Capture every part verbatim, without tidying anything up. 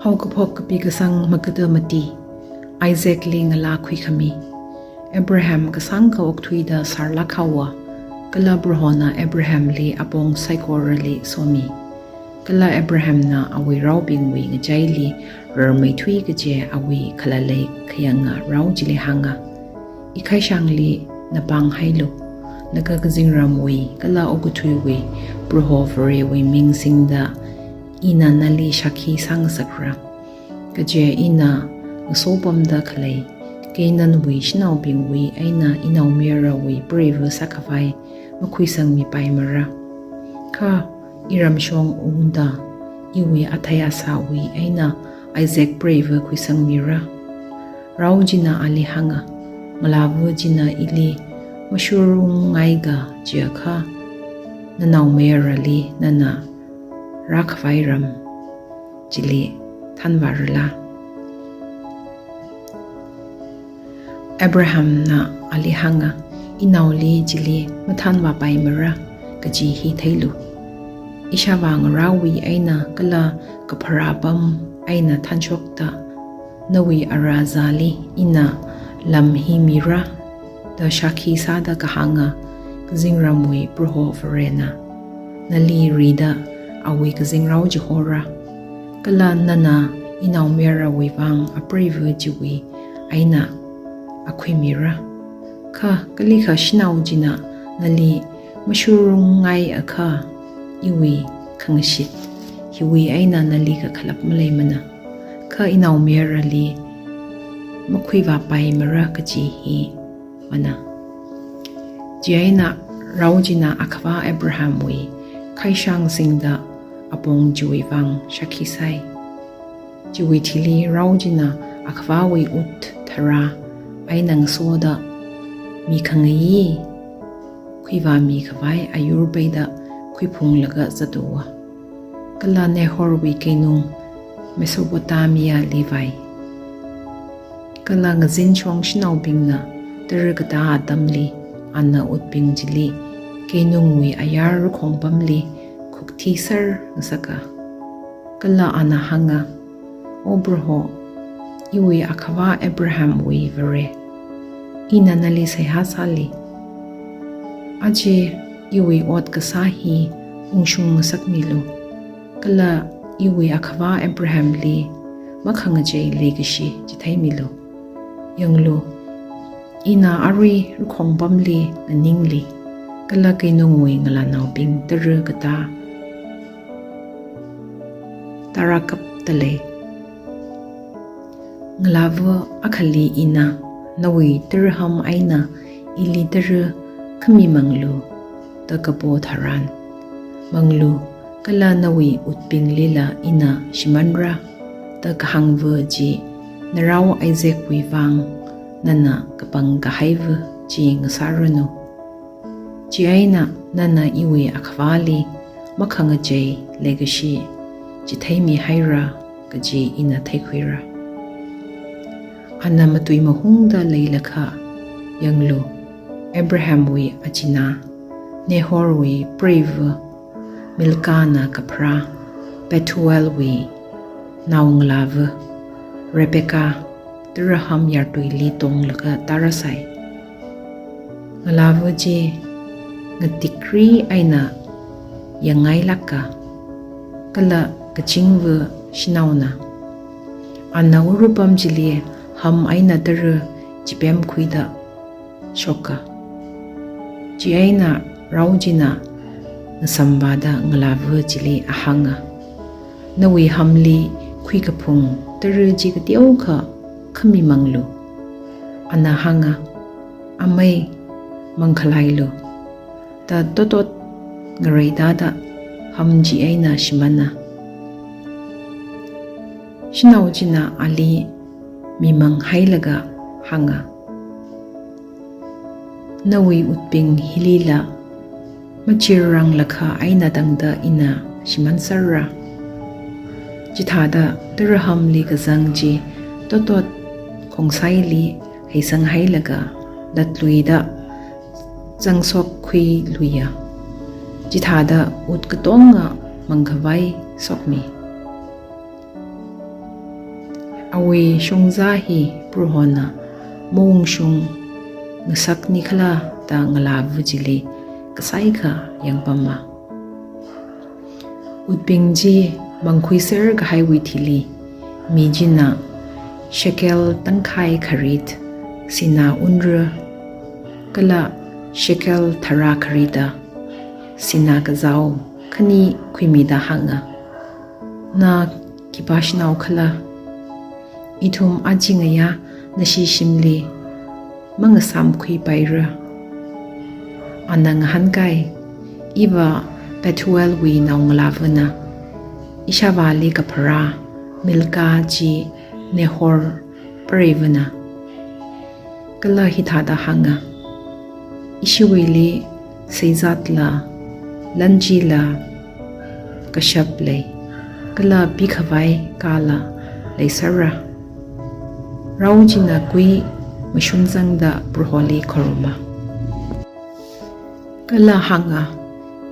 Haokaphok kapi kasang magada mati, Isaacli ngalā khuikhami. Abraham kasāngkha okthuida sārlāk haowa, kala Prohona Abrahamli apong saikorali somi. Kala Abrahamna awui raobingwui ngachaili rarmeithui kaje awui khalalei khayanga rao chili hānga, "Ikhaishangli napāng hailu, laga kazingramwui kala okathuiwui Proho Varewui ming singda ina nali shākhi sāngasakra. Kaje ina ngasopamda khalei Canaanwui shanaobingwui eina inaomayarawui preiva sākhavai makhuisangmipaimara. Kha iramshong ungda iwui athei asāwui eina Isaac preiva khuisangmira." Rao china ali hānga, "Ngalāva china ili mashurungngaiga chiakha, nanaomayarali nana rākhavai ram chili thanvārala?" Abrahamna ali hānga, "Inaoli chili mathānvāpaimara kaji hi theilu. Ishāvā ngarāwui eina kala kapharā apam eina thanshokta nawui arazāli ina lam hi mira da shākhi sāda kahānga kazingramwui Proho Varena nali rida awui kazingrao chihora. Kala nana inaomayarawui vang apreiva chiwui eina akhuimira. Kha kalikha shanao china nali mashurungngaiakha iwui khangashit hiwui eina nali kakhalat maleimana. Kha inaomayarali makhuivāpaimara kaji hi mana." Chieina rao china akhavā Abrahamwui khaishang singda apong chiwui vang shākhi sai. Chiwui thili rao china akhavāwui ut tharā eina ngasoda mikhangayi khuivāmi khavai ayur peida khuiphunglaga zatuwa. Kala Nahorwui keinung Mesopotamiali vai. Kala ngazinshong shanaobingna tara katā atamli ana utbing chili keinungwui ayar rakhong apamli khukthi sar ngasaka. Kala ana hānga, "O Proho, iwui akhavā Abrahamwui Vare, ina nali seihā sāli. Aja iwui ot kasā hi ungshung ngasakmilu, kala iwui akhavā Abrahamli makhangachei leikashi chitheimilu. Yanglu, ina arui rakhong apamli nganingli, kala keinungwui ngalānaobing tara katā tarākapta lei. Ngalāva akhali ina nawui taraham eina ili tara khamimanglu da kapo tharan, manglu, kala nawui utbinglila ina shimanra da kahāngva chi narao Isaacwui vang nana kapangkahaiva chi ngasāranu. Chieina nana iwui akhavāli makhangachei leikashi chitheimihaira kaji ina theikhuira." Ana matui mahungda leilakha, yanglu, Abrahamwui achinā, Nahorwui preiva Milcahna kapharā Bethuelwui naongalāva Rebecca taraham yartuili tonglaga tārāsai. Ngalāva chi ngatikri eina yangngailāka, kala kachingva shanaona. Ana urupam chili ham eina tara chipemkhuida shoka. Chieina rao china ngasamvāda ngalāva chili ahānga, "Nawui hamli khuikaphung tara chi kateokha khamimanglu." Ana hānga, "Amei, mangkhalailu," da totot ngareidada ham chieina shimana. Shanao china ali mimanghailaga hānga, "Nawui utbing hilila machirranglakha eina tangda ina shimanserra." Chithāda tarahamli kazang chi totot khongsaili heisanghailaga latluida zangsokkhuiluiya. Chithāda ut katonga mangkhavai sokmi. Awui shongza hi Prohona maungshung ngasakni khala da ngalāva chili kasaikha yangpama. Utbing chi mangkhuiser kahaiwui thili, mi china shekel tangkhai kharit sinā unra, kala shekel tharā kharita sinā kazao khani khuimida hānga, Na khipā shanao khala? Ithum aja ngayā nashi shimli mangasāmkhuipaira. Ana ngahānkai, Iva Bethuelwui naongalāvana. Ishāvāli kapharā Milcah chi Nahor pareivana. Kala hithāda hānga, Ishiwuili seizatla, lanchila, kashap lei, kala pikhavai kala leisera. Rao china kui mashun zangda Proholi khoruma. Kala hānga,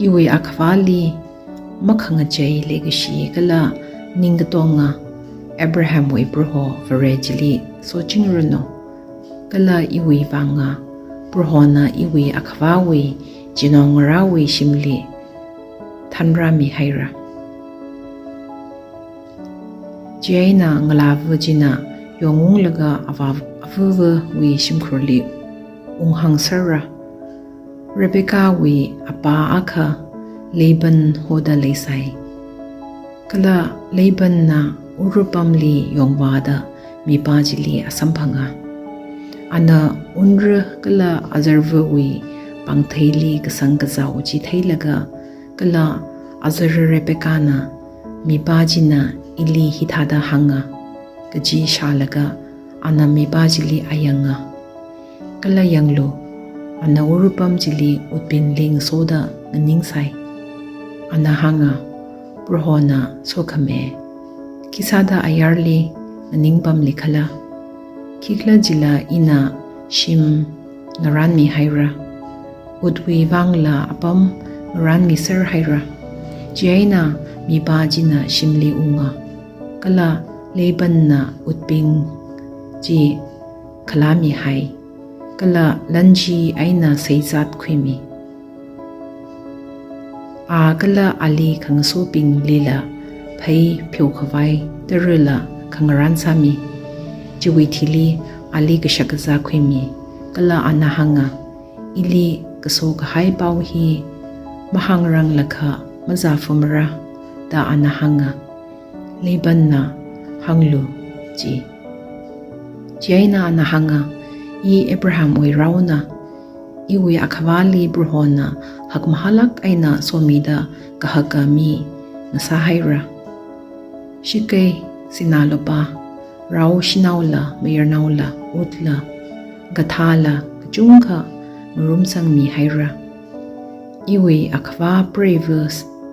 Iwui akhavāli makhangachei leikashi kala ningkatonga Abrahamwui Proho Vare chili sochingranu. Kala iwui vanga Prohona iwui akhavāwui chinaongarāwui shimli thanrāmihaira. Chieina ngalāva china yongunglaga avā avāvawui shimkhurli unghāngsera. Rebekahwui apā akha Laban hoda leisai. Kala Labanna urupamli yongvāda mipā chili asamphanga. Ana unra kala azarvawui pāngtheili kasang kazao chi theilaga, kala azara Rebekahna, Mipā china ili hithāda hānga, kaji shālaga ana mipā chili ayanga. Kala yanglu, ana urupam chili utbingli ngasoda nganingsai. Ana hānga, Prohona sokhami, khisāda ayarli nganingpamli khala? Khikhalajila ina shim ngarānmihaira. Utwui vangla apam ngarānmiserhaira. Chieina mipā china shimli unga. Kala Labanna utbing chi khalāmihai. Kala lanchi eina seizat khuimi. A kala ali khangasobinglila phei pheokhavai tarala khangarān sāmi. Chiwui thili ali kashakazā khuimi. Kala ana hānga, ili kasokahai pao hi mahāngranglakha mazāfamara, da ana hānga. Labanna hānglu ji. Chieina ana hānga, I Abrahamwui raona, iwui akhavāli Prohona hakmahālāk eina somida kahaka mi ngasāhaira. Shakei, sinā lupā, rao shanaola, mayarnaola, utla, gadhala, kachungkha ngarumsangmihaira. Iwui akhavā preiva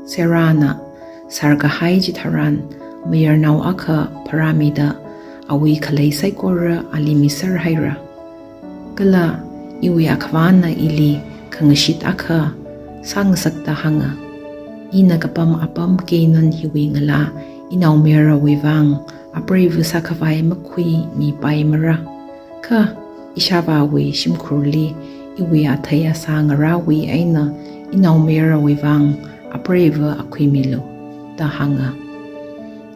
Sarahna sārkahai chitharan mayarnao akha pharāmida awui khalei saikora ali miserhaira. Kala iwui akhavāna ili khangashit akha sāngasakta hānga, ina kapam apam Canaan hiwui ngalā inaomayarawui vang apreiva sākhavai makhuimipaimara. Kha ishāvāwui shimkhurli iwui athei asā ngarāwui eina inaomayarawui vang apreiva akhuimilu, da hānga.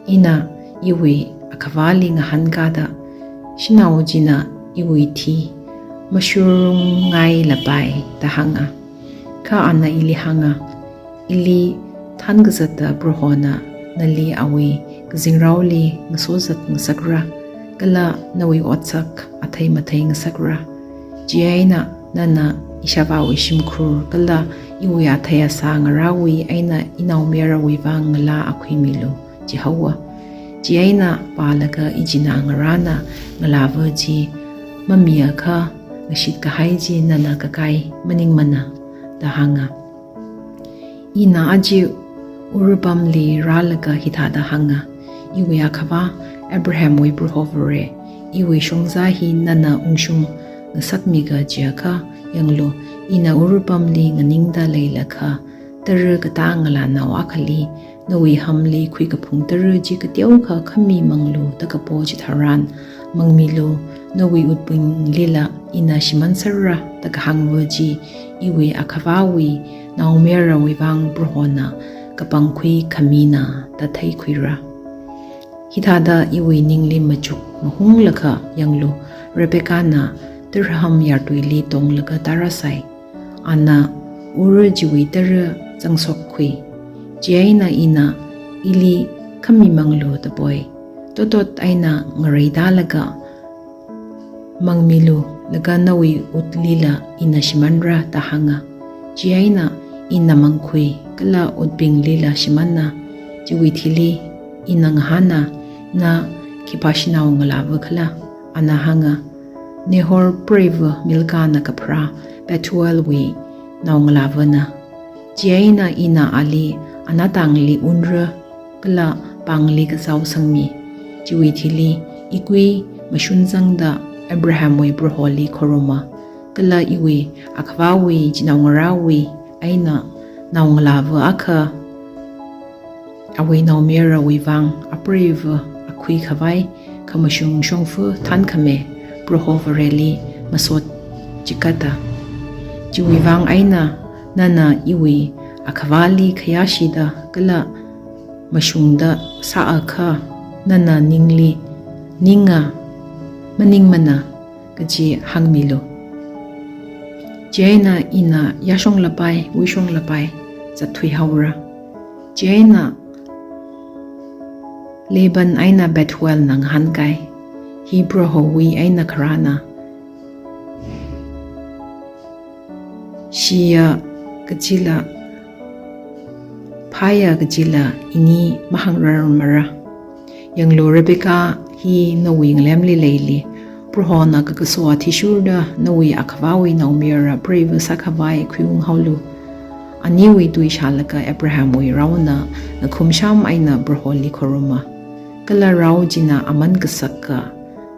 Ina iwui akhavāli ngahānkāda, shanao china iwui thi mashurungngai lapai, da hānga. Kha ana ili hānga, ili thankazata Prohona nali awui kazingraoli ngasozat ngasakra, kala nawui otsak athei mathei ngasakra. Chieina nana ishāvāwui shimkhur kala iwui athei asā ngarāwui eina inaomayarawui vang ngalā akhuimilu, jihaowa. Chieina pālaga ichinā ngarāna ngalāva chi mamiakha ngashitkahai chi nana kakai maningmana, da hānga. Ina aja urupamli rālaga hithāda hānga, iwui akhavā Abrahamwui Proho Vare, iwui shongzā hi nana ungshung ngasakmiga chiakha, yanglu, ina urupamli nganingda leilakha, tara katā ngalānao akhali nawui hamli khuikaphung tara chi kateokha khamimanglu da kapo chitharan, mangmilu, nawui utbinglila ina shimanserra da kahāngva chi iwui akhavāwui naomayarawui vang Prohona kapangkhui khamina da theikhuira. Hithāda iwui ningli machuk mahunglakha yanglu, Rebecca-na taraham yartuili tonglaga tārāsai. Ana ura chiwui tara zangsokkhui. Chieina ina, ili khamimanglu da poi. Totot eina ngareitālaga mangmilu, laga nawui utlila ina shimanra da hānga. Chieina ina mangkhui kala utbinglila shimanna. Chiwui thili ina ngahāna, na khipā shanao ngalāva khala? Ana hānga, Nahor preiva Milcah-na kapharā Bethuel-wui naongalāvana. Chieina ina ali anatangli unra kala pāngli kazao sangmi. Chiwui thili ikui mashun zangda Abraham-wui Proholi khoruma, kala iwui akhavāwui chinaongarāwui eina naongalāva akha awui naomayarawui vang apreiva akhui khavai khamashung shongfa thānkhami Proho Vareli masot chikata. Chiwui vang eina nana iwui akhavāli khayāshida kala mashungda sāakha, nana ningli ninga maningmana kaji hāngmilu. Chieina ina yāshong lapai, wuishong lapai zatthuihaora. Chieina Laban eina Bethuel-na ngahānkai, hi Prohowui eina kharāna. Shiya kachila, phāya kachila ini mahāngrarmara. Yanglu, Rebecca hi nawui ngalemli leili. Prohona kakaso athishurda nawui akhavāwui naomayara preiva sākhavai khuiunghaolu. Aniwui tui shālaga Abraham-wui raona ngakhumsham eina Proholi khoruma. Kala rao china aman kasaka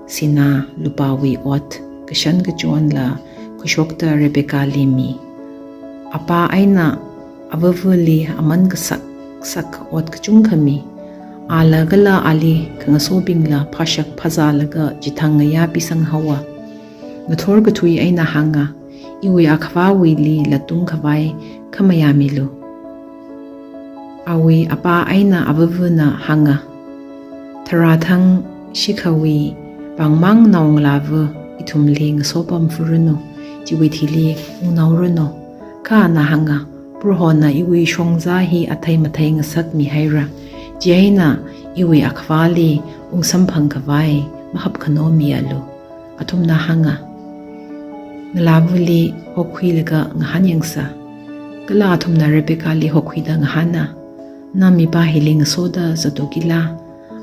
sinā lupāwui ot kashan kachonla khuishokta Rebecca-li mi. Apā eina avavali aman kasak sak ot kachungkha mi. Ala kala ali khangasobingla phāshak phāzālaga chithang ngayā pisanghaowa. Ngathor kathui eina hānga, iwui akhavāwuili latung khavai khamayā milu. Awui apā eina avavana hānga, tharā thang shikhawui pāngmang naongalāva ithumli ngasopam furanu, chiwui thili ungnaoranu. Kha ana hānga, Prohona iwui shongzā hi athei mathei ngasakmihaira. Chieina iwui akhavāli ungsamphang khavai mahapkhano mialu. Athumna hānga, ngalāvali hokhuilaga ngahānyangsa. Kala athumna Rebecca-li hokhuida ngahāna, na mipā hili ngasoda zatu kila?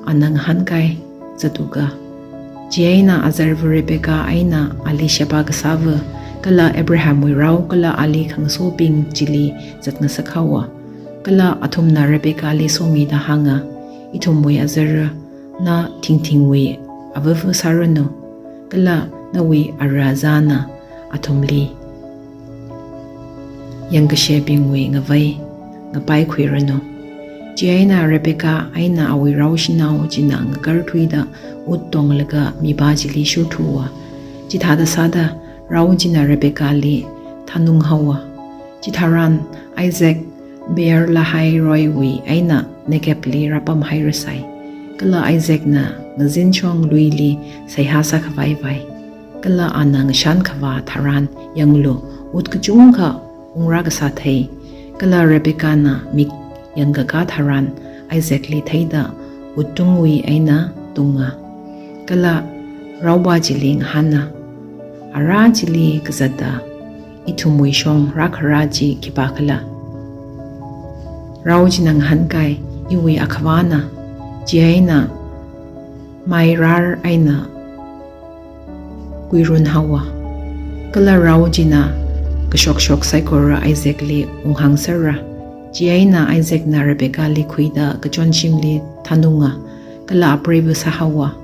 Ana ngahānkai, zatuka. Chieina azarva Rebecca eina ali sheba kasāva, kala Abraham-wui rao kala ali khangasobing chili zatngasakhaowa. Kala athumna Rebecca-li somida hānga, ithumwui azarva, na thingthingwui avava sāranu, kala nawui ara azāna athumli yangkashebingwui ngavei ngapaikhuiranu. Chieina Rebecca eina awui rao shanao china ngakarthuida ut tonglaga mipā chili shurthuwa. Chithāda sāda rao china Rebecca-li thanunghaowa. Chitharan Isaac Beer-lahai-roi-wui eina Negeb-li rāpamhairasai. Kala Isaac-na ngazinshong luili seihā sākhavai vai. Kala ana ngashan khavā tharan yanglu, ut kachungkha ungrā kasā thei. Kala Rebecca-na mik yangkakā tharan Isaac-li theida ut tungwui eina tunga. Kala raopā chili ngahāna, ara chili kazata ithumwui shong rākharā chi khipākhala? Rao china ngahānkai, iwui akhavāna. Chieina mairar eina kuirun haowa. Kala rao china kashokshok saikora Isaac-li unghāngsera. Chieina Isaac-na Rebecca-li khuida kachonshimli thanunga, kala apreiva sāhaowa.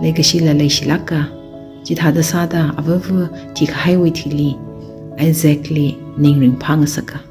Leikashila leishilāka. Chithāda sāda avava thikahaiwui thili Isaac-li ning ringphāngasaka.